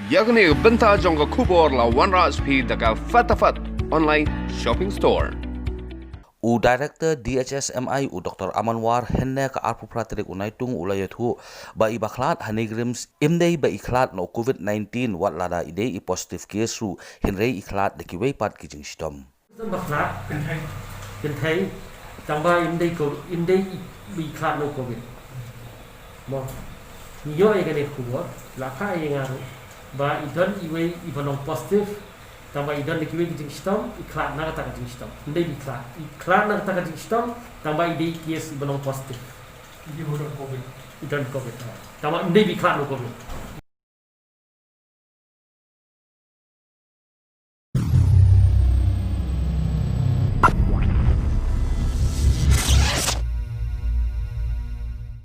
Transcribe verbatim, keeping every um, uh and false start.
Ïa kane ka bynta jong ka khubor la wanrah sha phi da ka Fatafat Online Shopping Store. U Director D H S M I u Doctor Aman War hynne ka arphew phra tarik u Naitung u la ïathuh ba i ba khlad ha NEIGRIHMS im dei ba i khlad na u COVID nineteen wat lada i dei i positive case ruh, hynrei i khlad da kiwei pat ki jingshitom. Ba khlad kynthei, kynthei, tang ba im dei ko, im dei i, i khlad na u COVID. Mo. Ngi ïoh ïa kane ka khubor, la phah ïa nga ruh ba i don iwei i ba long positive, tang ba i don da kiwei ki jingshitom, i khlad na kata ka jingshitom. Im dei i khlad, i khlad na kata ka jingshitom, tang ba i dei i case i ba long positive. I ba don COVID. I don COVID. Tang ba im dei i khlad na u COVID.